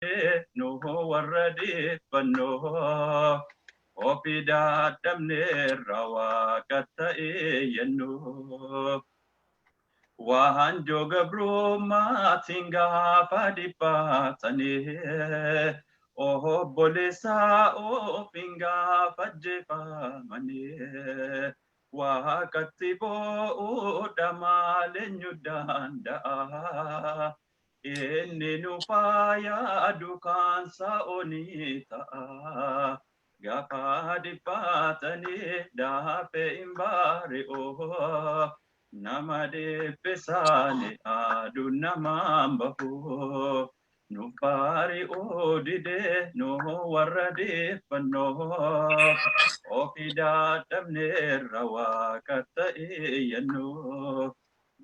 Nu warra dhiibbannoo ofii dadhabneerra waaqa ta'e yennu. Waanjoo gabrummaatiin gaafa dhiphatanii obboleessaa ofiin gaafa ajjeefamanii waaqatti boo'uudha maaleenyu danda'a. Inni nu faaya dukaansa onii ta'a. Gaafa dhiphatanii daafee hin bari'u. Nama dhiphisaani aduun namaan bahu. Nu bari'uu didee nu warra dhiibbannoo. Ofii dadhabneerra waaqa ta'e yennu.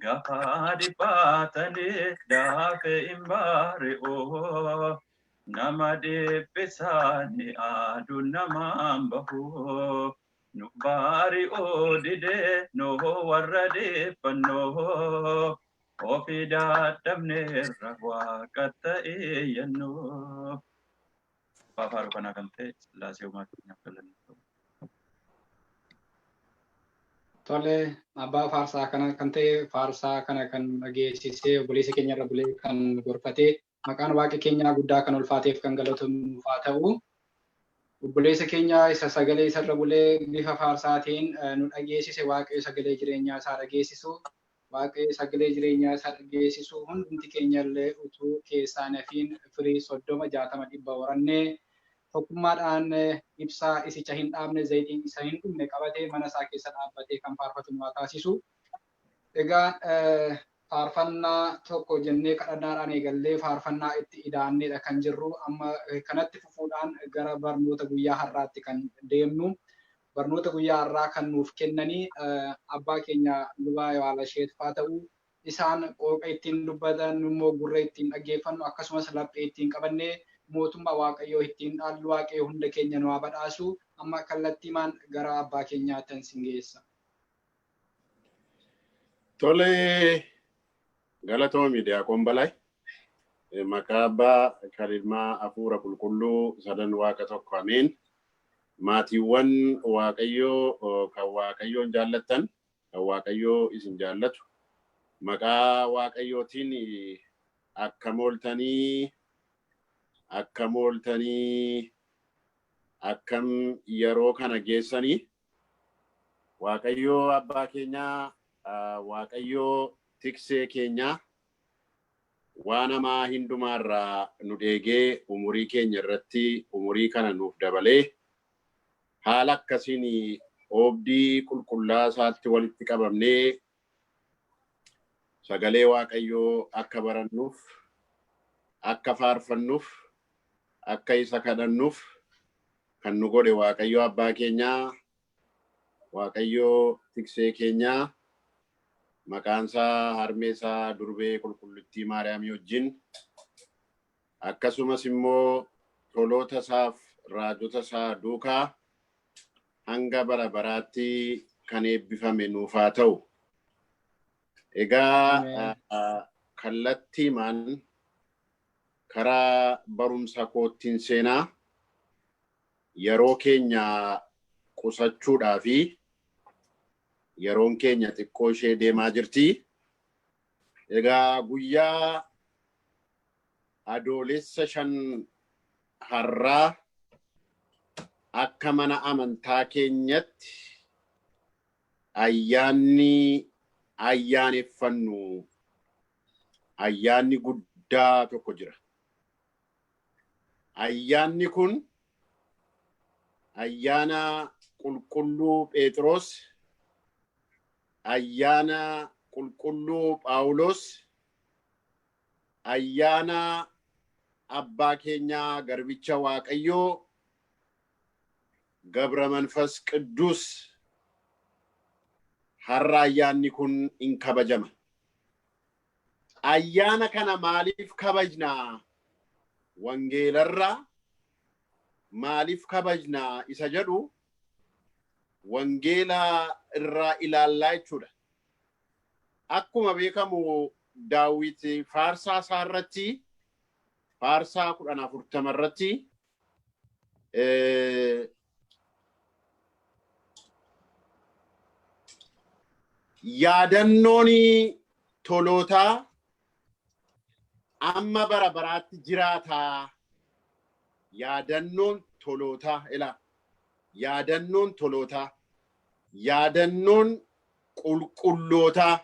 Gaafa dhiphatanii daafee hin bari'u. Nama dhiphisaani aduun namaan bahu. Nu bari'uu didee nu warra dhiibbannoo. Ofii dadhabneerra waaqa ta'e yennu. Abbaa faaruu kanaa kan ta'e Sillaasee Uumaa keenyaaf galanni ta'u. Tole, abbaa faarsaa kana kan ta'e, faarsaa kana kan dhageessisee, obboleessa keenya irra bulee kan gorfatee, maqaan waaqa keenyaa guddaa kan ulfaateef kan galatamuuf haa ta'u. Obboleessa keenya isa sagalee isarra bulee bifa faarsaatiin nu dhageessise, Waaqayyo sagalee jireenyaa isaa dhageessisu. Waaqayyo sagalee jireenyaa isaa dhageessisu. Hundumti keenya illee utuu keessaan hafiin firii 30, 60, 100 horannee tokkummaadhaan ibsaa isicha hin dhaabne, zayitiin isa hin dhumne qabatee mana isaa keessa dhaabbatee kan faarfatu nu haa taasisu. Egaa faarfannaa tokko jennee kadhannaadhaan eegallee faarfannaa itti idaanneedha kan jirru. Amma kanatti fufuudhaan gara barnoota guyyaa har'aatti kan deemnu. Barnoota guyyaa har'aa kan nuuf kennanii abbaa keenya Lubaa Yawaalasheet faa ta'u. Isaan qooqa ittiin dubbatan, immoo gurra ittiin dhaggeeffannu, akkasumas laphee ittiin qabannee mootummaa Waaqayyoo ittiin dhaallu Waaqayyo hunda keenya nu haa badhaasu. Amma kallattiimaan gara abbaa keenyaatti sin geessa. Tole, galatoomi Diyaaqoon Balaay. Maqaa Abbaa, kan Ilmaa, Hafuura Qulqulluu sadan Waaqa tokko, ameen. Maatiiwwan Waaqayyoo kan Waaqayyoon jaallattan, kan Waaqayyoo isin jaallatu, maqaa Waaqayyootiin akkam ooltanii, akkam ooltanii, akkam yeroo kana geessanii? Waaqayyoo abbaa keenyaa, Waaqayyoo tiksee keenyaa, waan hamaa hundumaarraa nu dheegee umurii keenya irratti umurii kana nuuf dabalee haala akkasiin oobdii qulqullaa isaatti walitti qabamnee sagalee Waaqayyoo akka barannuuf, akka faarfannuuf, akka isa kadhannuuf kan nu godhe Waaqayyo abbaa keenyaa, Waaqayyo tiksee keenyaa, maqaansaa harmeesaa durbee qulqullittii Maariyaamii wajjin, akkasumas immoo toloota isaaf raajota isaa duukaa hanga bara baraatti kan eebbifame nuuf haa ta'u. Egaa kallattiimaan karaa barumsa koottiin seenaa, yeroo keenya qusachuudhaa fi yeroon keenya xiqqoo ishee deemaa jirti. Egaa guyyaa Adoolessa 5 har'aa akka mana amantaa keenyatti ayyaanni ayyaaneffannu ayyaanni guddaa tokko jira. Ayyaanni kun ayyaana qulqulluu Phexros, ayyaana qulqulluu Phaawulos, ayyaana abbaa keenyaa garbicha Waaqayyoo Gabra Manfas Qidduus har'a ayyaanni kun in kabajama. Ayyaana kana maaliif kabajnaa? Wangeelarraa maaliif kabajnaa isa jedhu wangeela irraa ilaallaa jechuudha. Akkuma beekamu Daawit faarsaa isaa irratti Faarsaa 1040 irratti yaadannoon tolootaa amma bara baraatti jiraataa. Yaadannoon tolootaa, ilaa, yaadannoon tolootaa, yaadannoon qulqullootaa.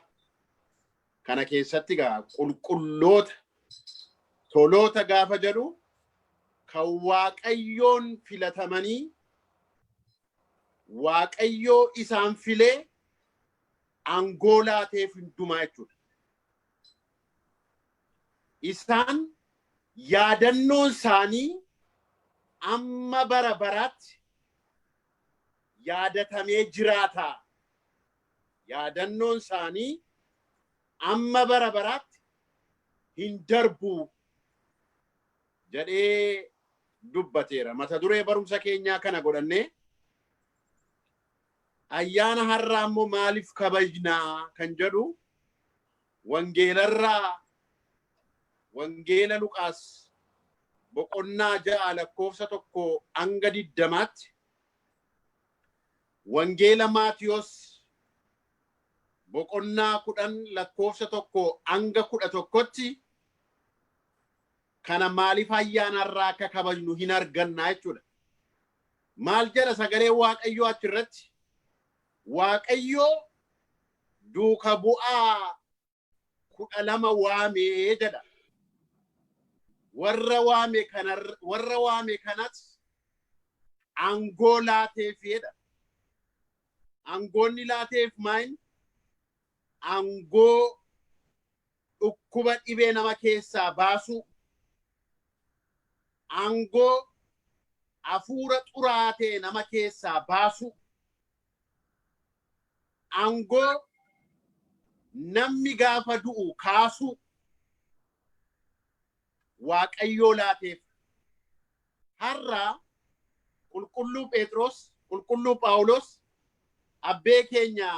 Kana keessatti gaa qulqulloota, toloota gaafa jedhu kan Waaqayyoon filatamanii, Waaqayyoo isaan filee aangoo laateef hundumaa jechuudha. Isaan yaadannoon isaanii amma bara baraatti yaadatamee jiraata. Yaadannoon isaanii amma bara baraatti hin darbu jedhee dubbateera. Mata duree barumsa keenyaa kana godhannee, ayyaana har'aa immoo maaliif kabajnaa kan jedhu wangeelarraa, Wangeela Luqaas boqonnaa 6 lakkoofsa 1 hanga 20tti, Wangeela Maatiyos boqonnaa 10 lakkoofsa 1 hanga 11tti kana maaliif ayyaana har'aa akka kabajnu hin argannaa jechuudha. Maal jedha sagalee Waaqayyoo achirratti? Waaqayyoo duuka bu'aa 12 waamee jedha. Warra waame kanas aangoo laateef jedha. Aangoonni laateef maal? Aangoo dhukkuba dhibee nama keessaa baasuu, aangoo hafuura xuraa'aa ta'e nama keessaa baasuu, aangoo namni gaafa du'u kaasuu Waaqayyoo laateef. Har'a Qulqulluu Phexros, Qulqulluu Phaawulos, abbee keenya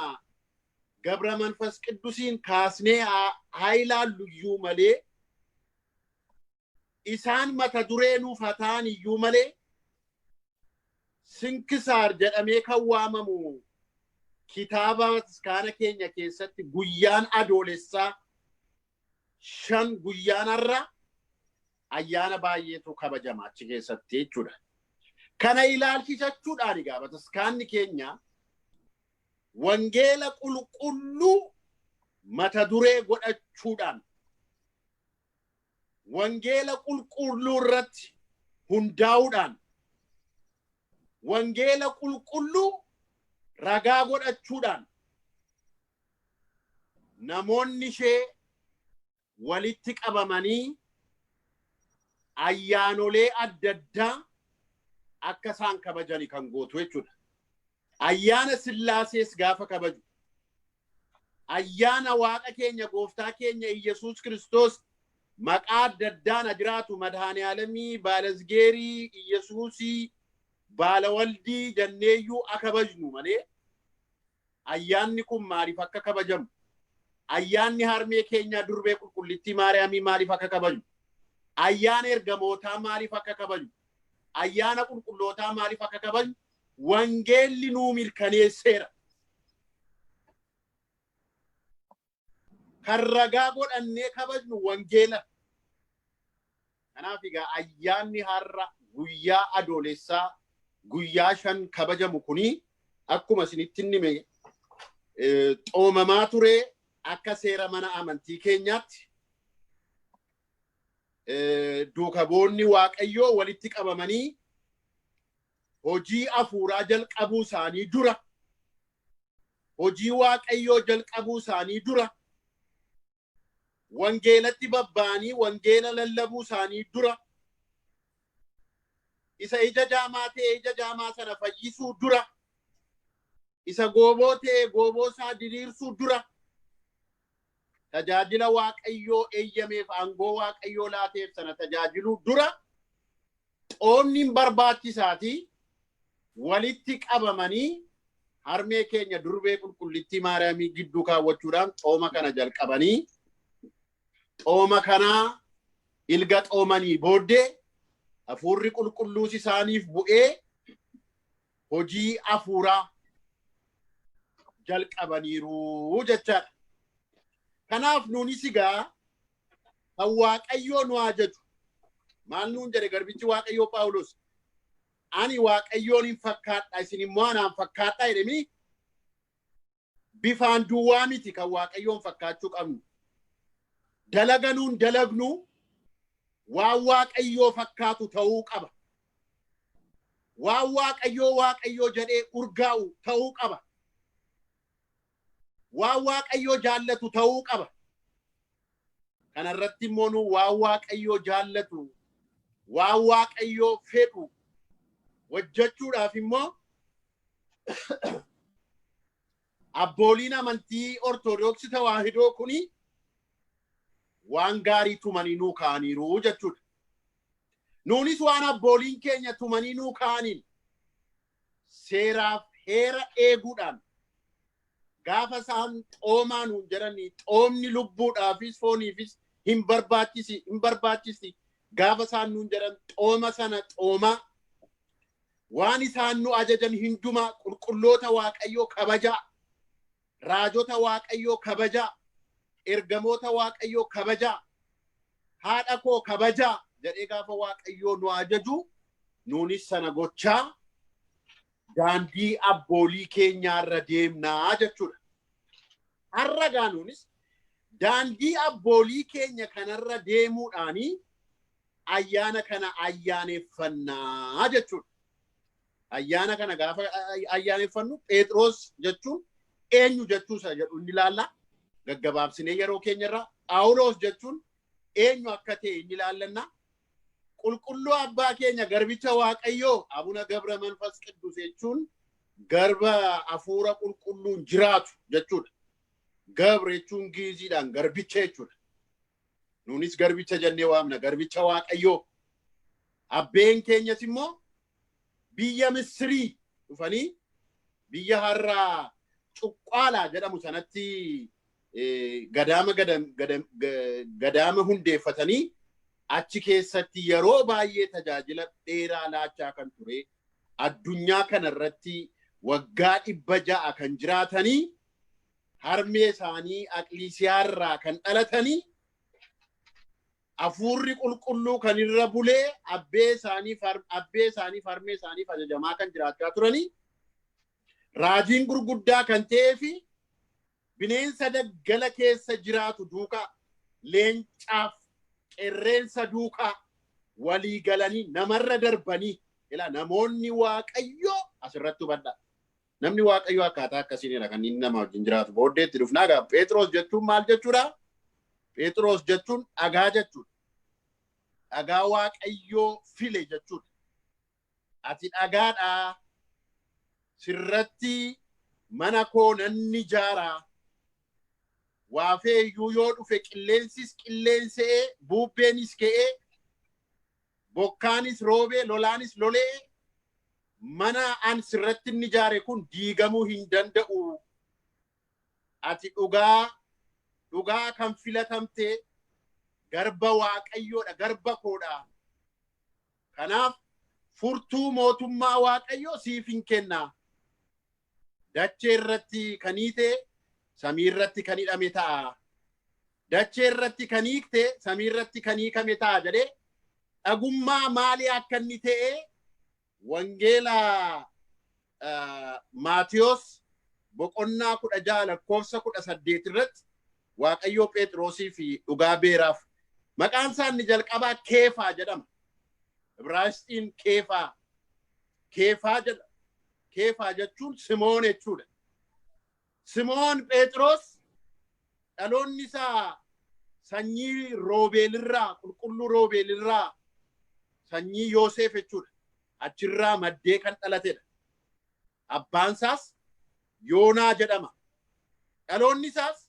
Gabra Manfas Qiddusiin kaasnee haa ilaallu iyyuu malee, isaan mata duree nuuf haa ta'an iyyuu malee, Sinkisaar jedhamee kan waamamu kitaaba bataskaana keenya keessatti guyyaan Adoolessaa 5, guyyaan har'a, ayyaana baay'eetu kabajama achi keessatti jechuudha. Kana ilaalchisachuudhaan egaa bataskaanni keenya wangeela qulqulluu mata duree godhachuudhaan, wangeela qulqulluu irratti hundaa'uudhaan, wangeela qulqulluu ragaa godhachuudhaan namoonni ishee walitti qabamanii ayyaanolee adda addaa akka isaan kabajani kan gootu jechuudha. Ayyaana Sillaasees gaafa kabaju, ayyaana Waaqa keenya Gooftaa keenya Iyyasuus Kiristoos maqaa adda addaan jiraatu, Madhaani'aalamii, Baalasgeerii, Iyyasuusii, Baalawaldii jenneeyyuu akabajnu malee, ayyaanni kun maaliif akka kabajamu, ayyaanni harmee keenyaa Durbee Qulqullittii Maariyaamii maaliif akka kabaju, ayyaana ergamootaa maaliif akka kabaju, ayyaana qulqullootaa maaliif akka kabaju wangeelli nuu mirkaneesseera. Kan ragaa godhannee kabajnu wangeela. Kanaaf egaa ayyaanni har'a guyyaa Adoolessaa guyyaa 5 kabajamu kuni akkuma isinitti hime xoomamaa ture. Akka seera mana amantii keenyaatti duuka bu'oonni Waaqayyoo walitti qabamanii hojii hafuuraa jalqabuu isaanii dura, hojii Waaqayyoo jalqabuu isaanii dura, wangeelatti babba'anii wangeela lallabuu isaanii dura, isa ija jaamaa ta'e ija jaamaa sana fayyisuu dura, isa gooboo ta'e gooboo isaa diriirsuu dura, tajaajila Waaqayyoo eeyyameef, aangoo Waaqayyoo laateef sana tajaajiluu dura xoomni hin barbaachisaati. Walitti qabamanii harmee keenya Durbee Qulqullittii Maariyaamii gidduu kaawwachuudhaan xooma kana jalqabanii, xooma kanaa Ilga xoomanii booddee hafuurri qulqulluus isaaniif bu'ee hojii hafuuraa jalqabaniiru jechaadha. Kanaaf nuunis egaa kan Waaqayyoo nu ajaju maal nuun jedhe garbichi Waaqayyoo Phaawulos, ani Waaqayyoon hin fakkaadha, isin immoo anaan fakkaadha jedhemi. Bifaan duwwaa miti kan Waaqayyoon fakkaachuu qabnu. Dalaga nuun dalagnu waan Waaqayyoo fakkaatu ta'uu qaba. Waan Waaqayyoo Waaqayyoo jedhee urgaa'u ta'uu qaba. Waan Waaqayyoo jaallatu ta'uu qaba. Kanarratti immoo nu waan Waaqayyoo jaallatu, waan Waaqayyoo fedhu hojjechuudhaaf immoo abbooliin amantii Ortodoksii Tawaahidoo kuni waan gaarii tumanii nuu kaa'aniiru jechuudha. Nuunis waan abbooliin keenya tumanii nuu kaa'aniin seeraaf heera eeguudhaan gaafa isaan xoomaa nuun jedhanii xoomni lubbuudhaafis fooniifis hin barbaachisi hin barbaachisi, gaafa isaan nuun jedhan xooma sana xoomaa, waan isaan nu ajajan hundumaa, qulqulloota Waaqayyoo kabajaa, raajota Waaqayyoo kabajaa, ergamoota Waaqayyoo kabajaa, haadha koo kabajaa jedhee gaafa Waaqayyoo nu ajaju nuunis sana gochaa daandii abboolii keenyaarra deemnaa jechuudha. Har'a gaa nuunis daandii abboolii keenya kanarra deemuudhaanii ayyaana kana ayyaaneffannaa jechuudha. Ayyaana kana gaafa ayyaaneffannu Phexros jechuun eenyu jechuusa jedhu inni ilaalla. Gaggabaabsinee yeroo keenyarraa Phaawulos jechuun eenyu akka ta'e inni ilaallanna. Qulqulluu abbaa keenya garbicha Waaqayyoo Abuna Gabra Manfas Qiddus jechuun garba hafuura qulqulluun jiraatu jechuudha. Gabra jechuun giiziidhaan garbicha jechuudha. Nuunis garbicha jennee waamna, garbicha Waaqayyoo. Abbeen keenyas immoo biyya Misirii dhufanii biyya har'a Cuqqaalaa jedhamu sanatti gadaama hundeeffatanii achi keessatti yeroo baay'ee tajaajila dheeraa laachaa kan ture, addunyaa kanarratti waggaa 600 kan jiraatanii, harmee isaanii Aqliisiyaarraa kan dhalatanii, hafuurri qulqulluu kan irra bulee abbee isaaniif harmee isaaniif ajajamaa kan jiraachaa turanii, raajiin gurguddaa kan ta'ee fi bineensa daggala keessa jiraatu duukaa, leencaaf qerreensa duukaa walii galanii namarra darbanii. Ilaa, namoonni Waaqayyoo asirratti hubadhaa. Namni Waaqayyoo akkaataa akkasiinidha kan inni nama wajjin jiraatu. Booddeetti dhufnaa gaa. Phexros jechuun maal jechuudha? Phexros jechuun dhagaa jechuudha. Dhagaa Waaqayyoo file jechuudha. Ati dhagaadhaa, sirratti mana koo nan ijaaraa. Waafee iyyuu yoo dhufe, qilleensis qilleensa'ee, bubbeenis ka'ee, bokkaanis roobee, lolaanis lolee, mana an sirratti inni ijaare kun diigamuu hin danda'u. Ati dhugaa kan filatamte garba Waaqayyoodha, garba koodha. Kanaaf furtuu mootummaa Waaqayyoo siif hin kenna. Dachee irratti kan hiite samii irratti kan hidhame ta'a. Dachee irratti kan hiikte samii irratti kan hiikame ta'a jedhee dhagummaa maalii akka inni ta'e Wangeela Maatiyos boqonnaa 16 lakkoofsa 18 irratti Waaqayyoo Phexrosii fi dhugaa beeraaf. Maqaan isaa inni jalqabaa Keefaa jedhama. Ibraayisxiin Keefaa. Keefaa jedha. Keefaa jechuun Simoon jechuudha. Simoon Phexros dhaloonni isaa sanyii Roobeelirraa, qulqulluu Roobeelirraa, sanyii Yoosef jechuudha. Achirraa maddee kan dhalatedha. Abbaan isaas Yoonaa jedhama. Dhaloonni isaas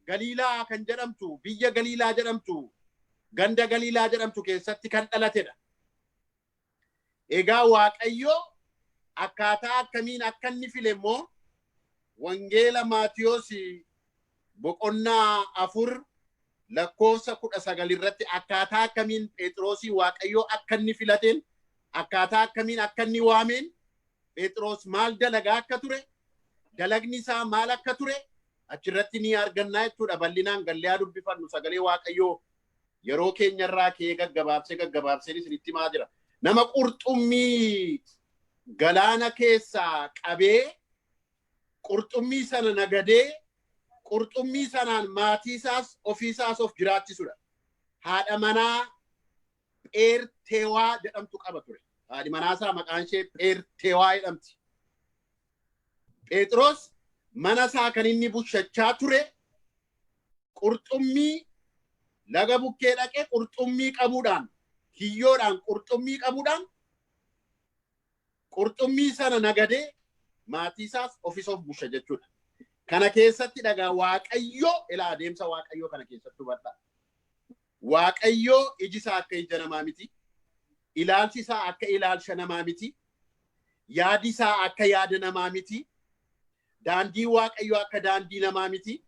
Galiilaa kan jedhamtu, biyya Galiilaa jedhamtu, ganda Galiilaa jedhamtu keessatti kan dhalatedha. Egaa Waaqayyo akkaataa akkamiin akka inni file immoo Wangeela Maatiyos boqonnaa 4 lakkoofsa 19 irratti akkaataa akkamiin Phexrosii Waaqayyoo akka inni filateen, akkaataa akkamiin akka inni waameen, Phexros maal dalagaa akka ture, dalagni isaa maal akka ture achirratti ni argannaa jechuudha. Bal'inaan gallee dubbifannu sagalee Waaqayyoo yeroo keenyarraa kee gaggabaabsee gaggabaabsee isinitti himaa jira. Nama qurxummii galaana keessaa qabee, qurxummii sana nagadee, qurxummii sanaan maatii isaas ofiisaas of jiraachisudha. Haadha manaa Pheerteewaa jedhamtu qaba ture. Haadhi manaa isaa maqaan ishee Pheerteewaa jedhamti. Phexros mana isaa kan inni bushachaa ture qurxummii laga bukkee dhaqee qurxummii qabuudhaan, kiyyoodhaan qurxummii qabuudhaan, qurxummii sana nagadee maatii isaas ofiis of busha jechuudha. Kana keessatti dhagaa Waaqayyoo ilaa, adeemsa Waaqayyoo kana keessatti hubadhaa. Waaqayyoo iji isaa akka ija namaa miti. Ilaalchi isaa akka ilaalcha namaa miti. Yaadi isaa akka yaada namaa miti. Daandii Waaqayyoo akka daandii namaa miti.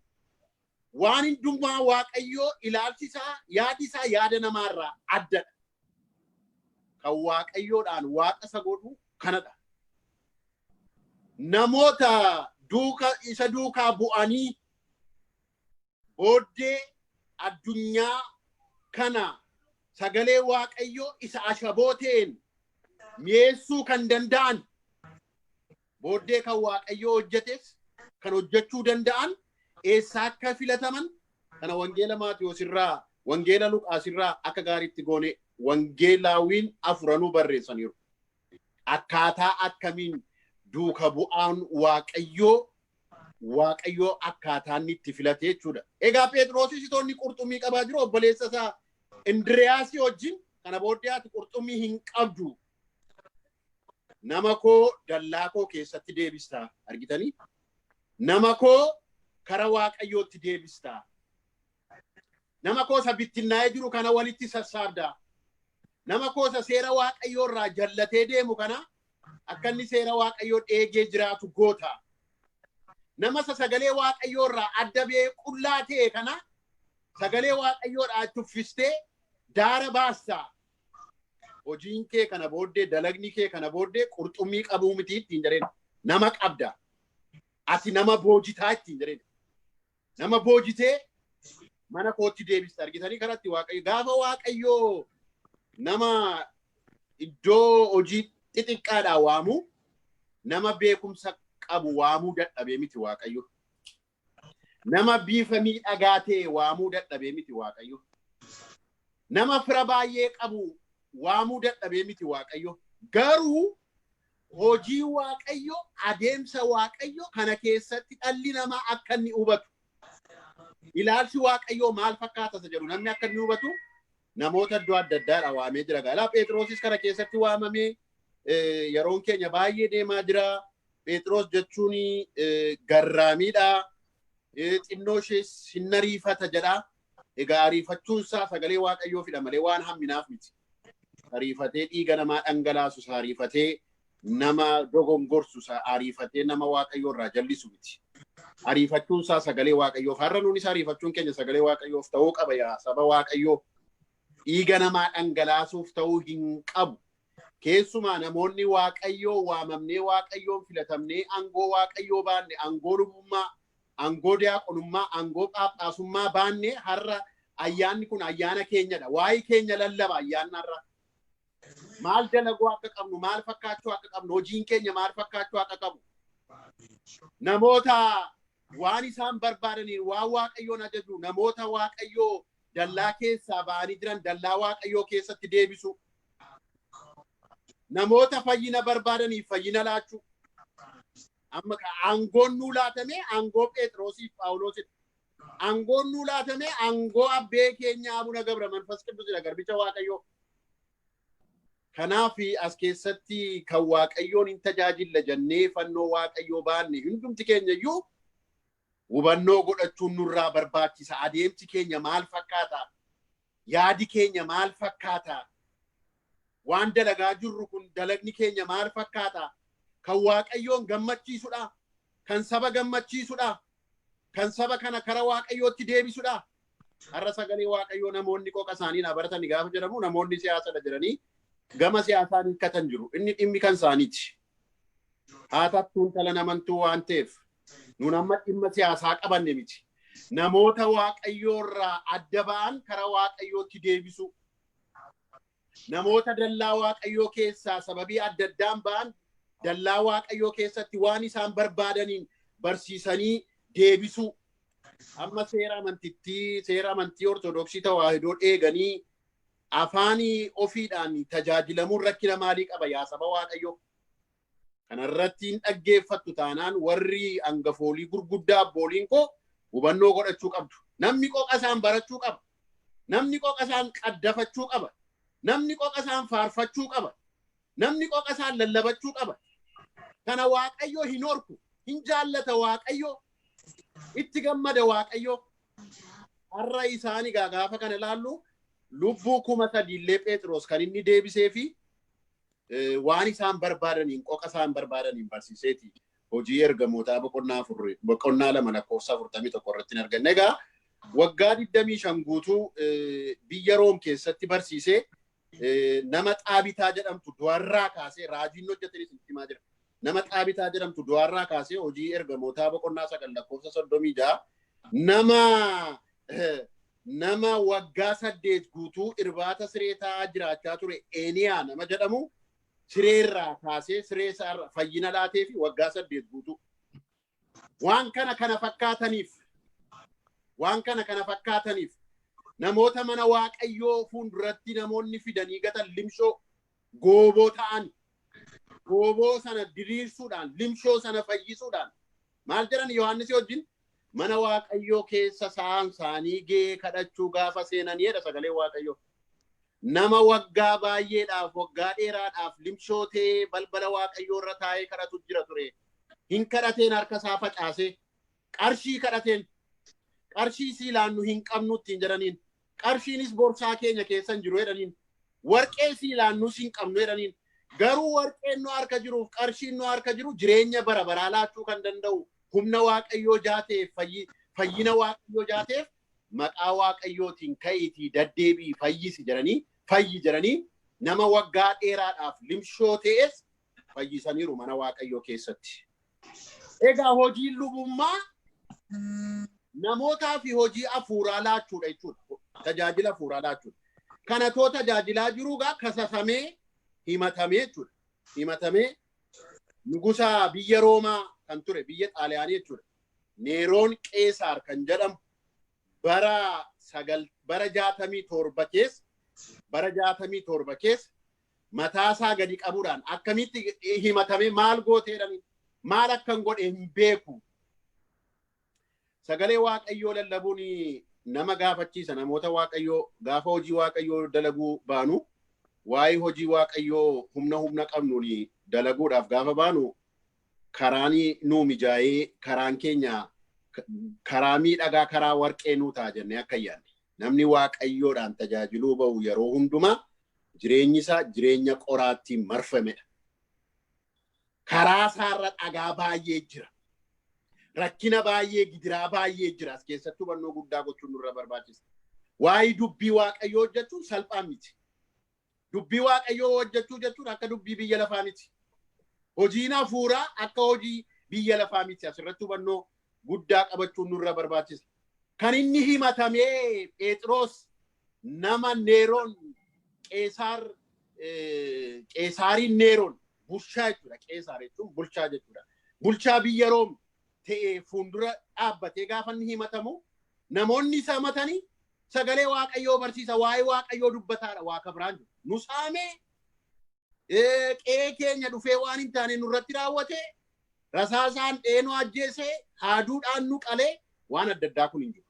Waan hundumaa Waaqayyoo ilaalchi isaa, yaadi isaa yaada namaarraa addadha. Kan Waaqayyoodhaan Waaqa isa godhu kanadha. Namoota duuka isa duukaa bu'anii booddee addunyaa kana sagalee Waaqayyoo isa ashaboo ta'een mi'eessuu kan danda'an, booddee kan Waaqayyoo hojjetes kan hojjechuu danda'an eessaa akka filataman kana Wangeela Maatiyoos irraa, Wangeela Luqaas irraa akka gaariitti goone wangeelaawiin afuranuu barreessaniiru. Akkaataa akkamiin duuka bu'aan Waaqayyoo, Waaqayyoo akkaataa inni itti filate jechuudha. Egaa Phexrosis itoo inni qurxummii qabaa jiru obboleessa isaa Indiriyaasii wajjin, "Kana booddee ati qurxummii hin qabdu. Nama koo dallaa koo keessatti deebistaa," argitanii? "Nama koo kara Waaqayyootti deebistaa. Nama koo isa bittinnaa'ee jiru kana walitti sassaabdaa. Nama koo isa seera Waaqayyoo irraa jallatee deemu kana akka inni seera Waaqayyoo eegee jiraatu goota. Nama isa sagalee Waaqayyoo irraa adda ba'ee qullaa ta'e kana sagalee Waaqayyoodhaa tuffistee daara baastaa. Hojiin kee kana booddee, dalagni kee kana booddee qurxummii qabuu miti," ittiin jedheen. "Nama qabda. Ati nama boojitaa," ittiin jedheen. "Nama boojitee mana kootti deebista." Argitanii kanatti Waaqayyo gaafa Waaqayyoo nama iddoo hojii xixiqqaadhaa waamu, nama beekumsa qabu waamuu dadhabee miti Waaqayyo. Nama bifa miidhagaa ta'e waamuu dadhabee miti Waaqayyo. Nama fira baay'ee qabu waamuu dadhabee miti Waaqayyo. Garuu hojii Waaqayyo, adeemsa Waaqayyo kana keessatti dhalli namaa akka inni hubatu, ilaalchi Waaqayyoo maal fakkaata isa jedhu namni akka inni hubatu namoota iddoo adda addaadha waamee jira. Galaa Phexrosis kana keessatti waamamee, yeroon keenya baay'ee deemaa jira. Phexros jechuun garraamiidha. Xinnoo ishees hin ariifata jedha. Egaa ariifachuun isaa sagalee Waaqayyoofidha malee waan hamminaaf miti. Ariifatee dhiiga namaa dhangalaasu isa ariifatee nama dogongorsu isa ariifatee nama Waaqayyoo irraa jallisu miti. Ariifachuun isaa sagalee Waaqayyoof. Har'a nuunis ariifachuun keenya sagalee Waaqayyoof ta'uu qaba, yaa saba Waaqayyoo. Dhiiga namaa dhangalaasuuf ta'uu hin qabu. Keessumaa namoonni Waaqayyoo waamamnee, Waaqayyoon filatamnee, aangoo Waaqayyoo baanne, aangoo lubummaa, aangoo diyaaqonummaa, aangoo phaaphaasummaa baanne, har'a ayyaanni kun ayyaana keenyadha. Waa'ee keenya lallaba ayyaanni har'a. Maal dalaguu akka qabnu, maal fakkaachuu akka qabnu, hojiin keenya maal fakkaachuu akka qabu. Namoota waan isaan barbaadaniin waan Waaqayyoon ajaju, namoota Waaqayyoo dallaa keessaa ba'anii jiran dallaa Waaqayyoo keessatti deebisu. Namoota fayyina barbaadaniif fayyina laachuu. Amma aangoon nuu laatame aangoo Phexrosiif Phaawulosidha. Aangoon nuu laatame aangoo abbee keenya Abuna Gabra Manfas Qiddusidha, garbicha Waaqayyoo. Kanaaf as keessatti kan Waaqayyoon hin tajaajilla jennee fannoo Waaqayyoo baanne hundumti keenya iyyuu hubannoo godhachuun nurraa barbaachisa. Adeemsi keenya maal fakkaata? Yaadi keenya maal fakkaata? Waan dalagaa jirru kun, dalagni keenya maal fakkaata? Kan Waaqayyoon gammachiisudha? Kan saba gammachiisudha? Kan saba kana kara Waaqayyootti deebisudha? Har'a sagalee Waaqayyoo namoonni qoqa isaanii naa baratanii gaafa jedhamu namoonni siyaasadha jedhanii gama siyaasaan hiikkatan jiru. Inni dhimmi kan isaaniiti. Haa tattuun dhala namantuu waan ta'eef nuun amma dhimma siyaasaa qabanne miti. Namoota Waaqayyoo irraa adda ba'an karaa Waaqayyootti deebisu. Namoota dallaa Waaqayyoo keessaa sababii adda addaan ba'an dallaa Waaqayyoo keessatti waan isaan barbaadaniin barsiisanii deebisuu. Amma seera amantittii, seera amantii Ortodoksii Tawaahidoo eeganii afaanii ofiidhaan tajaajilamuun rakkina maalii qaba yaa saba Waaqayyoo? Kanarratti hin dhaggeeffattu taanaan warri hangafoolii gurguddaa abbooliin koo hubannoo godhachuu qabdu. Namni qoqa isaan barachuu qaba. Namni qoqa isaan qaddafachuu qaba. Namni qoqa isaan faarfachuu qaba. Namni qoqa isaan lallabachuu qaba. Kana Waaqayyo hin horku. Hin jaallata Waaqayyo. Itti gammada Waaqayyo. Har'a isaan egaa gaafa kana ilaallu lubbuu 3000 illee Phexros kan inni deebisee fi waan isaan barbaadaniin qoqa isaan barbaadaniin barsiiseeti. Hojii ergamootaa boqonnaa 4, boqonnaa 2 lakkoofsa 41 irratti hin arganne. Egaa waggaa 25 guutuu biyya Room keessatti barsiisee nama Xaabitaa jedhamtu du'arraa kaasee raajiin hojjetanis itti himaa jira. Nama Xaabitaa jedhamtu du'arraa kaasee hojii ergamootaa boqonnaa 9 lakkoofsa 36 nama waggaa 8 guutuu irbaata siree taa'aa jiraachaa ture Eeniyaa nama jedhamu sireerraa kaasee siree isaarra fayyina laatee fi waggaa 8 guutuu. Waan kana kana fakkaataniif, waan kana kana fakkaataniif namoota mana Waaqayyoo fuulduratti namoonni fidanii gatan limshoo gooboo ta'an gooboo sana diriirsuudhaan limshoo sana fayyisuudhaan maal jedhan Yohaannis wajjin mana Waaqayyoo keessa sa'aan isaanii ga'ee kadhachuu gaafa seenanii jedha sagalee Waaqayyoo. Nama waggaa baay'eedhaaf waggaa dheeraadhaaf limshoo ta'ee balbala Waaqayyoo irra taa'ee kadhatu jira ture. Hin kadhateen harka isaa facaasee qarshii kadhateen qarshii sii laannu hin qabnu ittiin jedhaniin qarshiinis borsaa keenya keessa hin jiru jedhaniin warqee sii laannus hin qabnu jedhaniin garuu warqeen nu harka jiruuf qarshiin nu harka jiru jireenya bara baraa laachuu kan danda'u humna Waaqayyoo jaateef fayyina Waaqayyoo jaateef maqaa Waaqayyootiin ka'iitii daddeebii fayyisi jedhanii fayyi jedhanii nama waggaa dheeraadhaaf limshoo ta'es fayyisaniiru mana Waaqayyoo keessatti. Egaa hojiin lubummaa namootaa fi hojii hafuuraa laachuudha jechuudha. Tajaajila hafuuraa laachuudha. Kana too tajaajilaa jiru gaa kasasamee himatamee jechuudha. Himatamee nugusa biyya Roomaa kan ture biyya Xaaliyaanii jechuudha. Neeroon Qeesaar kan jedhamu bara 67 keessa, bara 67 keessa mataasaa gadi qabuudhaan akkamitti himatamee maal gooteedhaan maal akkan godhe hin beeku. Sagalee Waaqayyoo lallabuun nama gaafachiisa. Namoota Waaqayyoo gaafa hojii Waaqayyoo dalaguu baanu waa'ee hojii Waaqayyoo humna qabnuun dalaguudhaaf gaafa baanu karaan nuu mijaa'ee karaan keenya karaa miidhagaa karaa warqee nuu ta'a jennee akka yaadne. Namni Waaqayyoodhaan tajaajiluu bahu yeroo hundumaa jireenyi isaa jireenya qoraattiin marfamedha. Karaa isaarra dhagaa baay'ee jira. Rakkina baay'ee gidiraa baay'ee jira. As keessatti hubannoo guddaa gochuun nurra barbaachisa. Waa'ee dubbii Waaqayyoo hojjechuun salphaa miti. Dubbii Waaqayyoo hojjechuu jechuun akka dubbii biyya lafaa miti. Hojiin hafuuraa akka hojii biyya lafaa miti. Asirratti hubannoo guddaa qabachuun nurra barbaachisa. Kan inni himatamee Phexros nama Neeroon Qeesaar Qeesaariin Neeroon bulchaa jechuudha. Qeesaar jechuun bulchaa jechuudha. Bulchaa biyya Room ta'e fuuldura dhaabbatee gaafa inni himatamu namoonni isa himatanii sagalee Waaqayyoo barsiisa waa'ee Waaqayyoo dubbataadha waa kabiraan jiru. Nu saamee qe'ee keenya dhufee waan hin taane nurratti raawwate rasaasaan dheenoo ajjeesee haaduudhaan nu qalee waan adda addaa kun hin jiru.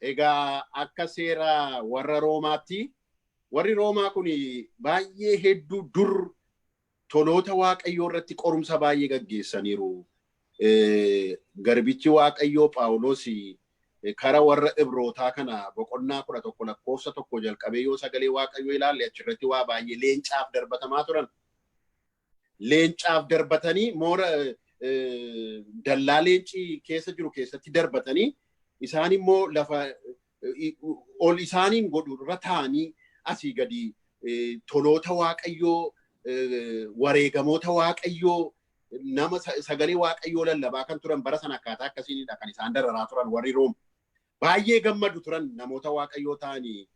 Egaa akka seera warra Roomaatti warri Roomaa kun baay'ee hedduu dur toloota Waaqayyoo irratti qorumsa baay'ee gaggeessaniiru. Garbichi Waaqayyoo Phaawulos kara warra Ibrootaa kana boqonnaa 11 lakkoofsa 1 jalqabee yoo sagalee Waaqayyoo ilaalle achirratti waa baay'ee leencaaf darbatamaa turan. Leencaaf darbatanii moora dallaa leenci keessa jiru keessatti darbatanii isaan immoo lafa ol isaaniin godhu irra taa'anii asii gadi toloota Waaqayyoo, wareegamoota Waaqayyoo, nama sagalee Waaqayyoo lallabaa kan turan bara sana akkaataa akkasiinidha kan isaan dararaa turan warri Room. Baay'ee gammadu turan namoota Waaqayyoo ta'anii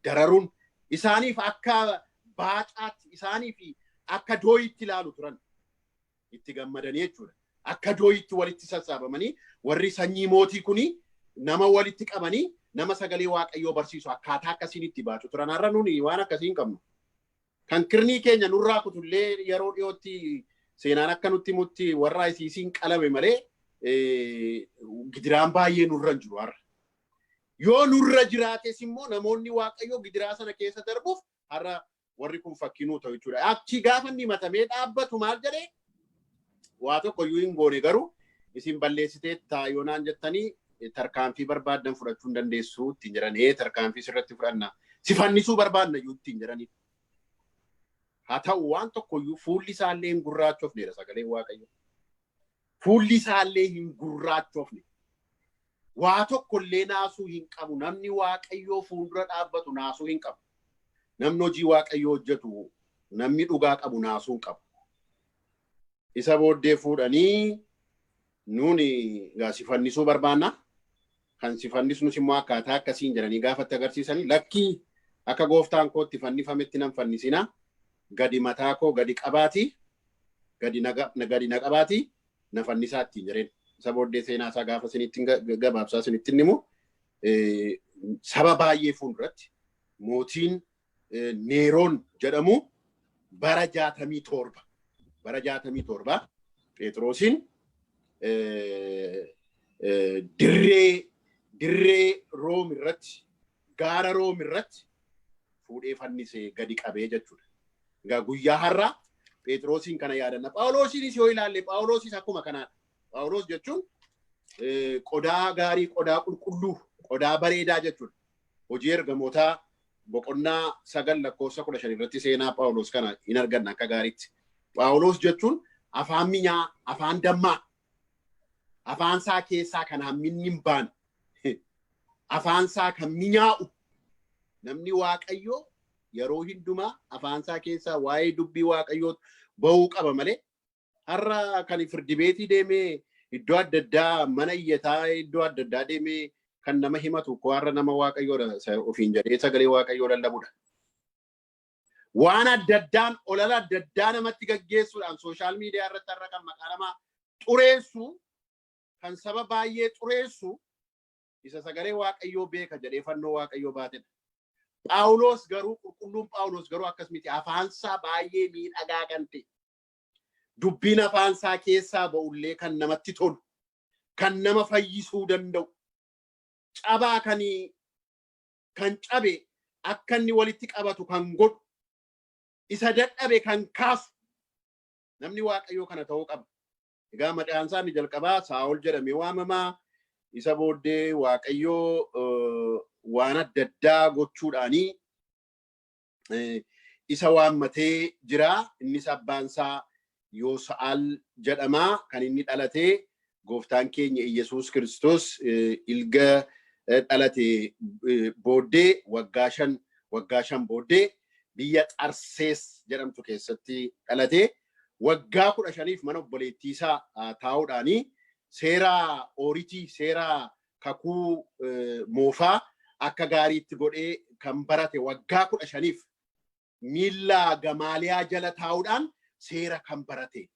dararuun isaaniif akka baacaatti, isaaniif akka dooyitti ilaalu turan, itti gammadanii jechuudha. Akka dooyitti walitti sassaabamanii warri sanyii mootii kuni nama walitti qabanii nama sagalee Waaqayyoo barsiisu akkaataa akkasiin itti baatu turan. Har'a nuni waan akkasii hin qabnu. Kan kirnii keenya nurraa kutullee yeroo dhiyootti seenaan akka nutti himutti warra ICC'n qalame malee gidiraan baay'ee nurra hin jiru har'a. Yoo nurra jiraates immoo namoonni Waaqayyoo gidiraa sana keessa darbuuf har'a warri kun fakkii nuu ta'u jechuudha. Achi gaafa inni himatamee dhaabbatu maal jedhee? Waa tokko iyyuu hin goone, garuu isin balleessitee taayonaan jettanii tarkaanfii barbaaddan fudhachuu hin dandeessu ittiin jedhan. Ee, tarkaanfii sirratti fudhanna. Si fannisuu barbaadna iyyuu ittiin jedhanii. Haa ta'u, waan tokko iyyuu fuulli isaallee hin gurraachofneedha sagaleen Waaqayyo. Fuulli isaallee hin gurraachofne. Waa tokko illee naasuu hin qabu. Namni Waaqayyoo fuuldura dhaabbatu naasuu hin qabu. Namni hojii Waaqayyoo hojjetu, namni dhugaa qabu naasuu hin qabu. Isa booddee fuudhanii, nuuni egaa si fannisuu barbaanna. Kan si fannisnus immoo akkaataa akkasiin jedhanii gaafatti agarsiisanii, lakkii, akka gooftaan kootti fannifametti nan fannisina. Gadi mataa koo gadi qabaati. Gadi na qabaati. Na fannisaa ittiin jedheen. Isa booddee seenaa isaa gaafa isinitti gabaabsaa isinitti himu, saba baay'ee fuulduratti mootiin Neeroon jedhamu bara 67, bara 67 Phexrosiin dirree Room irratti, gaara Room irratti fuudhee fannisee gadi qabee jechuudha. Egaa guyyaa har'aa Phexrosiin kana yaadanna. Phaawulosiinis yoo ilaalle, Phaawulosis akkuma kanaadha. Phaawulos jechuun qodaa gaarii, qodaa qulqulluu, qodaa bareedaa jechuudha. Hojii Ergamootaa boqonnaa 9 lakkoofsa 15 irratti seenaa Phaawulos kana hin arganna akka gaariitti. Phaawulos jechuun afaan minyaa, afaan dammaa, afaan isaa keessaa kan hamminni hin baane, afaan isaa kan minyaa'u. Namni Waaqayyoo yeroo hundumaa afaan isaa keessaa waa'ee dubbii Waaqayyoo bahuu qaba malee, har'a kan firdi beetii deemee iddoo adda addaa, mana iyyataa iddoo adda addaa deemee kan nama himatu koo har'a nama Waaqayyoodha ofiin jedhee sagalee Waaqayyoo lallabudha. Waan adda addaan olala adda addaa namatti gaggeessuudhaan social media irratti har'a kan maqaa namaa xureessu, kan saba baay'ee xureessu, isa sagalee Waaqayyoo beeka jedhee fannoo Waaqayyoo baatedha. Phaawulos garuu, qulqulluun Phaawulos garuu akkas miti. Afaansaa baay'ee miidhagaa kan ta'e, dubbiin afaansaa keessaa ba'ullee kan namatti tolu, kan nama fayyisuu danda'u, cabaa kan cabe akka inni walitti qabatu kan godhu, isa dadhabe kan kaasu, namni Waaqayyoo kana ta'uu qaba. Egaa maqaan isaa inni jalqabaa Saa'ol jedhamee waamamaa. Isa booddee Waaqayyoo waan adda addaa gochuudhaanii isa waammatee jira. Innis abbaan isaa Yoosa'aal jedhama. Kan inni dhalatee gooftaan keenya Iyyasuus Kiristoos ilga dhalate booddee waggaa 5, waggaa 5 booddee biyya Xarsees jedhamtu keessatti dhalate. Waggaa 15f mana obboleettii isaa taa'uudhaanii seera ooritii, seera kakuu moofaa akka gaariitti godhee kan barate, waggaa 15f miilla Gamaaliyaa jala taa'uudhaan seera kan barate,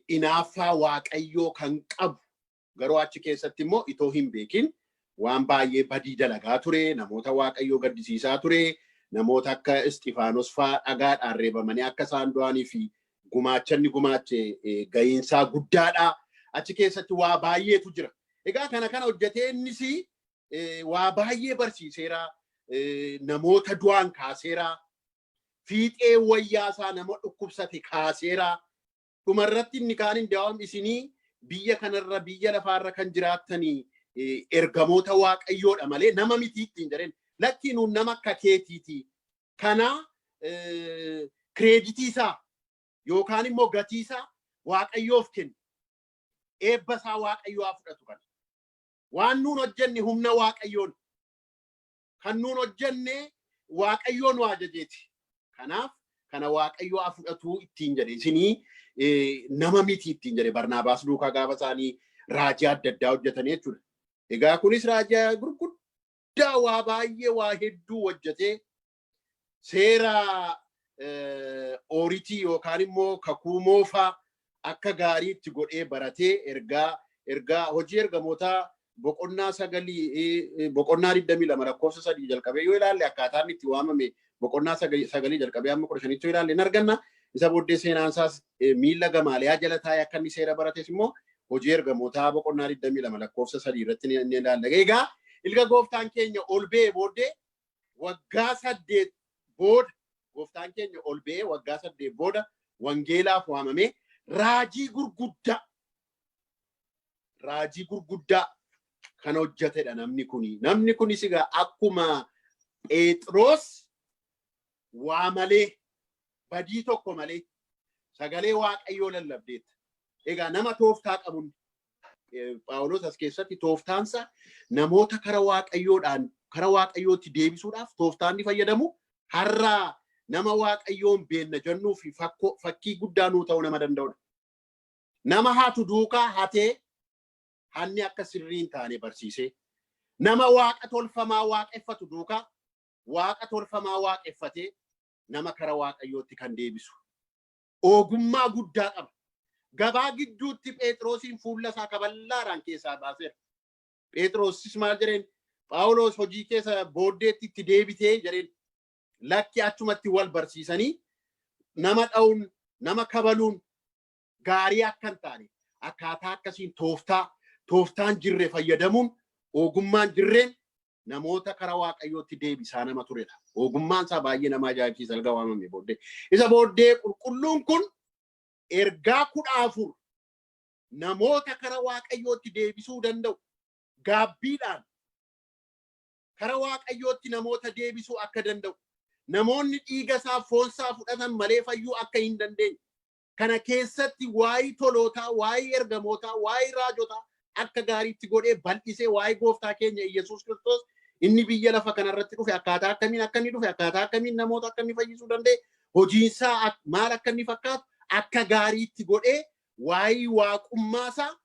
inaaffaa Waaqayyoo kan qabu, garuu achi keessatti immoo itoo hin beekin waan baay'ee badii dalagaa ture, namoota Waaqayyoo gaddisiisaa ture, namoota akka Isxifaanos faa dhagaadhaan reebamanii akka isaan du'anii fi gumaachanni gumaache gahiinsaa guddaadha. Achi keessatti waa baay'eetu jira. Egaa kana kana hojjetee innis waa baay'ee barsiiseera. Namoota du'an kaaseera. Fiixee wayyaasaa nama dhukkubsate kaaseera. Dhumarratti inni kaan hindaa'am isinii biyya kanarra, biyya lafaarra kan jiraattanii ergamoota Waaqayyoodha malee nama miti ittiin jedheen. Lakkii, nuun nama akka keetiiti. Kana credit isaa yookaan immoo gatii isaa Waaqayyoof kennu. Eebba isaa Waaqayyoo haa fudhatu kana. Waan nuun hojjenne humna Waaqayyoon Kan nuun hojjenne Waaqayyoo nu ajajeeti. Kanaaf kana Waaqayyoo haa fudhatuu ittiin jedhe. Isinii nama miti ittiin jedhe Barnaabaas duukaa gaafa isaanii raajii adda addaa hojjetanii jechuudha. Egaa kunis raajii gurguddaa waa baay'ee waa hedduu hojjetee seera ooritii yookaan immoo kakuu moofaa akka gaariitti godhee baratee ergaa hojii ergamootaa boqonnaa 9 boqonnaa 22 lakkoofsa 3 jalqabee yoo ilaalle akkaataa inni itti waamame boqonnaa 9 jalqabee amma 15tti yoo ilaalle hin arganna. Isa booddee seenaan isaas miilla Gamaaliyaa jala taa'ee akka inni seera barates immoo hojii ergamootaa boqonnaa 22 lakkoofsa 3 irratti ni ilaalla. Egaa ilga gooftaan keenya ol ba'ee booddee waggaa 8 booda gooftaan keenya ol ba'ee waggaa 8 booda wangeelaaf waamamee raajii gurguddaa kan hojjetedha namni kuni. Namni kunis egaa akkuma Phexros waa malee, badii tokko malee sagalee Waaqayyoo lallabdeetta. Egaa nama tooftaa qabuun Phaawulos as keessatti tooftaansa namoota kara Waaqayyoodhaan kara Waaqayyootti deebisuudhaaf tooftaan ni fayyadamu. Har'a nama Waaqayyoon beenna jennuu fi fakkii guddaa nuu ta'uu nama danda'udha. Nama hatu duukaa hatee hanni akka sirrii hin taane barsiisee, nama waaqa tolfamaa waaqeffatu duukaa waaqa tolfamaa waaqeffatee nama kara Waaqayyootti kan deebisu. Ogummaa guddaa qaba. Gabaa gidduutti Phexrosiin fuula isaa kaballaadhaan keessaa baaseera. Phexrosis maal jedheen? "Phaawulos, hojii keessa booddeetti itti deebitee" jedheen. Lakki, achumatti wal barsiisanii nama dha'uun, nama kabaluun gaarii akka hin taane, akkaataa akkasiin tooftaan jirre fayyadamuun, ogummaan jirreen namoota kara Waaqayyootti deebisaa nama turedha. Ogummaan isaa baay'ee nama ajaa'ibsiisa erga waamame booddee. Isa booddee qulqulluun kun ergaa 14 namoota kara Waaqayyootti deebisuu danda'u, gaabbiidhaan kara Waaqayyootti namoota deebisuu akka danda'u, namoonni dhiiga isaa, foon isaa fudhatan malee fayyuu akka hin dandeenye, kana keessatti waa'ee tolootaa, waa'ee ergamootaa, waa'ee raajotaa akka gaariitti godhee bal'isee, waa'ee gooftaa keenya Iyyasuus Kiristoos inni biyya lafa kanarratti dhufe, akkaataa akkamiin akka inni dhufe, akkaataa akkamiin namoota akka inni fayyisuu danda'e, hojiinsaa maal akka inni fakkaatu akka gaariitti godhee, waa'ee waaqummaasaa,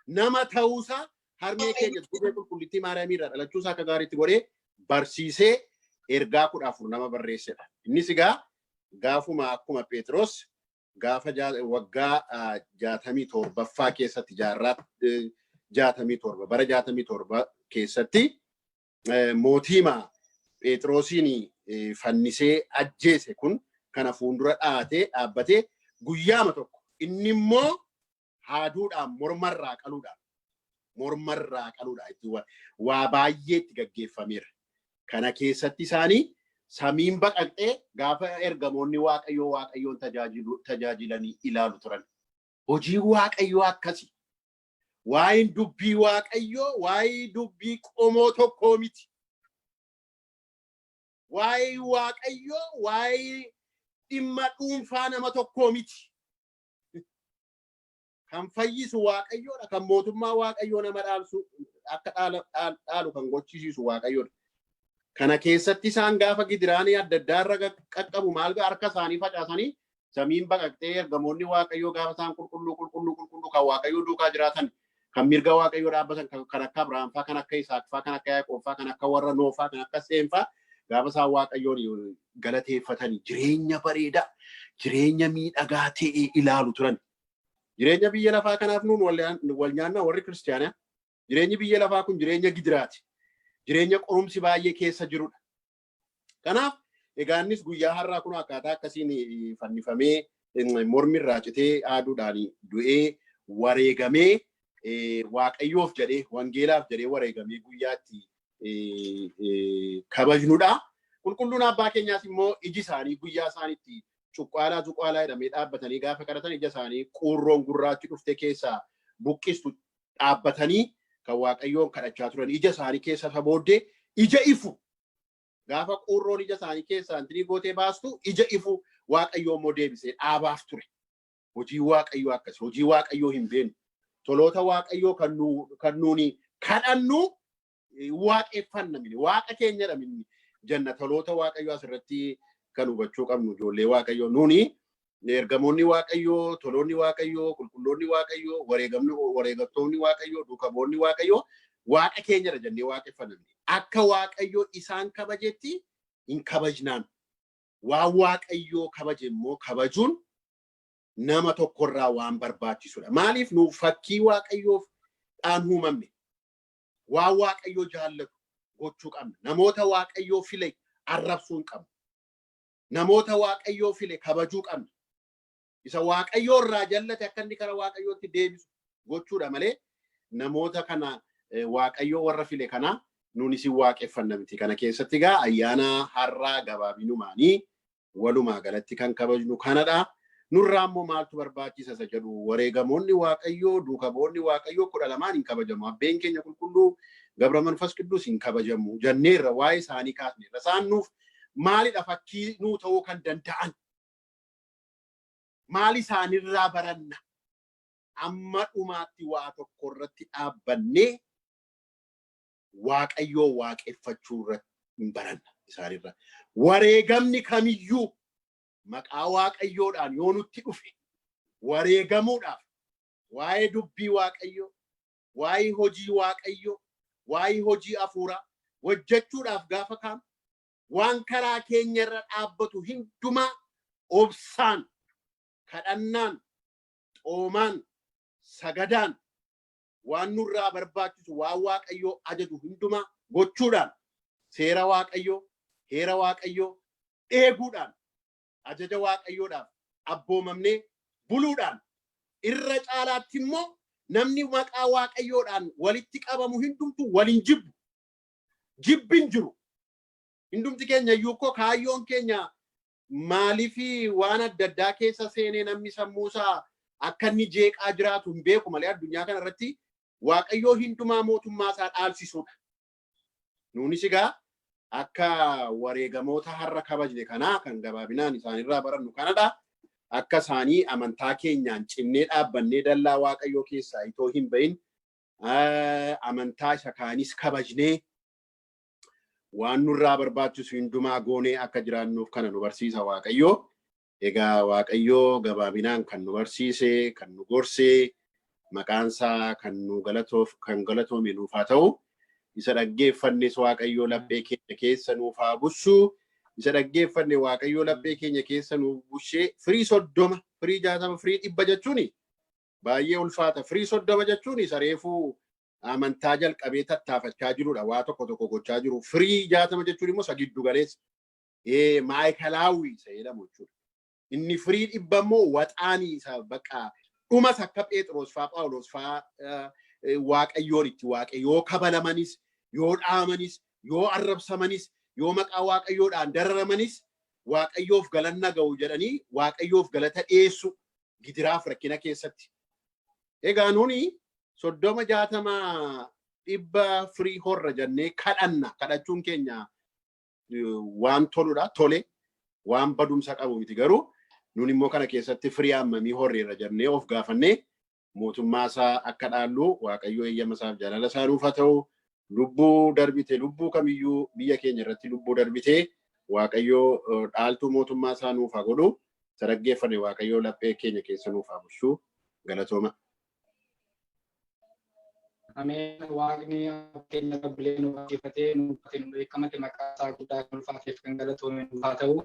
nama ta'uusaa, harmee keenya Durbee Qulqullittii Maariyaamii irraa dhalachuusaa akka gaariitti godhee barsiisee ergaa 14 nama barreessedha. Innis egaa gaafuma akkuma Phexros gaafa waggaa 67ffaa keessatti, jaarraa 67, bara 67 keessatti mootiima Phexrosiin fannisee ajjeese kun kana fuuldura dhaatee dhaabbatee guyyaama tokko inni immoo haaduudhaan mormarraa qaluudhaan itti waa baay'ee itti gaggeeffameera. Kana keessatti isaanii samiin baqaqxee gaafa ergamoonni Waaqayyoo Waaqayyoon tajaajilanii ilaalu turan. Hojii Waaqayyoo akkasi. Waa'een dubbii Waaqayyoo waa'ee dubbii qomoo tokkoo miti. Waa'ee Waaqayyoo waa'ee dhimma dhuunfaa nama tokkoo miti. Kan fayyisu Waaqayyoodha. Kan mootummaa Waaqayyoo nama dhaalsu, akka dhaalu kan gochisiisu Waaqayyoodha. Kana keessatti isaan gaafa gidiraanii adda addaa irra qaqqabu maal harka isaanii facaasanii, samiin baqaqxee ergamoonni Waaqayyoo gaafa isaan qulqulluu, qulqulluu, qulqulluu, kan Waaqayyoo duukaa jiraatan, kan mirga Waaqayyoo dhaabbatan, kan akka Abrahaam faa, kan akka Isaaq faa, kan akka Yaaqoob faa, kan akka warra Noofaa, kan akka Seem faa gaafa isaan Waaqayyoon galateeffatanii jireenya bareedaa, jireenya miidhagaa ta'e ilaalu turan. Jireenya biyya lafaa kanaaf nuun wal nyaannaa warri kiristaanaa. Jireenyi biyya lafaa kun jireenya gidiraati. Jireenya qorumsi baay'ee keessa jirudha. Kanaaf egaa innis guyyaa har'aa kun akkaataa akkasiin fannifamee, mormi irraa citee, aaduudhaan du'ee, wareegamee, Waaqayyoof jedhee, wangeelaaf jedhee wareegamee guyyaatti kabajnudha. Qulqulluun abbaa keenyaas immoo iji isaanii guyyaa isaaniitti cuqqaalaa cuqqaalaa jedhamee dhaabbatanii gaafa kadhatan ija isaanii quurroon gurraachi dhuftee keessaa buqqistu dhaabbatanii kan Waaqayyoon kadhachaa turan, ija isaanii keessa isa booddee ija ifu, gaafa quurroon ija isaanii keessaa intinii gootee baastu, ija ifu Waaqayyoo immoo deebisee dhaabaaf ture. Hojii Waaqayyoo akkas. Hojii Waaqayyoo hin beeknu. Toloota Waaqayyoo kan nuuni kadhannu Waaqeffanna mini waaqa keenyadha mini janna toloota Waaqayyoo asirratti kan hubachuu qabnu ijoollee Waaqayyoo nuuni ergamoonni Waaqayyoo, toloonni Waaqayyoo, qulqulloonni Waaqayyoo, wareegamni wareegamtoonni Waaqayyoo, duukaboonni Waaqayyoo waaqa keenyadha jennee waaqeffanna. Akka Waaqayyoo isaan kabajetti hin kabajnaan. Waan Waaqayyoo kabaje immoo kabajuun nama tokkorraa waan barbaachisudha. Maaliif nu fakkii Waaqayyoof dhaan uumamne? Waan Waaqayyoo jaallatu gochuu qabna. Namoota Waaqayyoo file arrabsuu hin qabnu. Namoota Waaqayyoo file kabajuu qabna. Isa Waaqayyoo irraa jallate akka inni kara Waaqayyootti deebisu gochuudha malee namoota kana Waaqayyoo warra file kana nuun isin waaqeffanna miti. Kana keessatti egaa ayyaana har'aa gabaabinumaanii walumaa galatti kan kabajnu kanadha. Nurraa immoo maaltu barbaachisa isa jedhu wareegamoonni Waaqayyoo, duukaboonni Waaqayyoo 12 hin kabajamu. Abbeen keenya qulqulluu Gabra Manfas Qidduus hin kabajamu. Janneerra waa'ee isaanii kaasneerra. Isaan nuuf maalidha fakkii nuu ta'uu kan danda'an? Maal isaanirraa baranna? Amma dhumaatti waa tokko irratti dhaabbannee Waaqayyoo waaqeffachuu irratti hin baranna isaanirra. Wareegamni kamiyyuu maqaa Waaqayyoodhaan yoo nutti dhufe wareegamuudhaaf waa'ee dubbii Waaqayyoo, waa'ee hojii Waaqayyoo, waa'ee hojii hafuuraa hojjechuudhaaf gaafa kaanu waan karaa keenya irra dhaabbatu hundumaa obsaan, kadhannaan, xoomaan, sagadaan waan nurraa barbaachisu waan Waaqayyoo ajaju hundumaa gochuudhaan seera Waaqayyoo, heera Waaqayyoo eeguudhaan ajaja Waaqayyoodhaaf abboomamnee buluudhaan irra caalaatti immoo namni maqaa Waaqayyoodhaan walitti qabamu hundumtu waliin jibbu. Jibbin jiru. Hundumti keenya iyyuu koo kaayyoon keenya maaliif waan adda addaa keessa seenee namni sammuusaa akka inni jeeqaa jiraatu hin beeku malee addunyaa kana irratti Waaqayyoo hundumaa mootummaa isaa dhaalsisuudha. Nuunis egaa akka wareegamoota har'a kabajne kanaa kan gabaabinaan isaanirraa barannu kanadha. Akka isaanii amantaa keenyaan cimnee dhaabbannee dallaa Waaqayyoo keessaa itoo hin bahin amantaa isa kaanis kabajnee waan nurraa barbaachisu hundumaa goonee akka jiraannuuf kana nu barsiisa Waaqayyoo. Egaa Waaqayyoo gabaabinaan kan nu barsiise, kan nu gorse, maqaansaa kan nu galatoof kan galatoome nuuf haa ta'u. Isa dhaggeeffannes Waaqayyoo laphee keenya keessa nuuf haa bussu. Isa dhaggeeffanne Waaqayyoo laphee keenya keessa nuuf bushee firii 30, firii 60, firii 100 jechuuni baay'ee ulfaata. Firii 30 jechuun isa reefuu amantaa jalqabee tattaafachaa jirudha. Waa tokko tokko gochaa jiru. Firii 60 jechuun immoo isa giddu galeessa. Maayikalaawwi isa jedhamu jechuudha. Inni firii 100 immoo waxaanii isa bakka dhumas akka Phexros faa Phaawulos faa Waaqayyoon itti waaqe yoo kabalamanis, yoo dhaamanis, yoo arrabsamanis, yoo maqaa Waaqayyoodhaan dararamanis Waaqayyoof galanna ga'u jedhanii Waaqayyoof galata dhiyeessu gidiraaf rakkina keessatti. Egaa nuni 30, 60, 100 firii horra jennee kadhanna. Kadhachuun keenya waan toludha. Tole waan badumsa qabu miti garuu nun immoo kana keessatti firii hammamii horreerra jennee of gaafannee mootummaa isaa akka dhaallu Waaqayyo eeyyama isaaf jaalala isaa nuuf haa ta'u. Lubbuu darbite lubbuu kamiyyuu biyya keenya irratti lubbuu darbite Waaqayyo dhaaltuu mootummaa isaa nuuf haa godhu. Isa dhaggeeffanne Waaqayyo laphee keenya keessa nuuf haa bushu. Galatooma. Ameen. Waaqni keenya bulee nu barsiifatee nu baate nu beekamate maqaa isaa guddaa kan ulfaateef kan galatoome nuuf haa ta'u.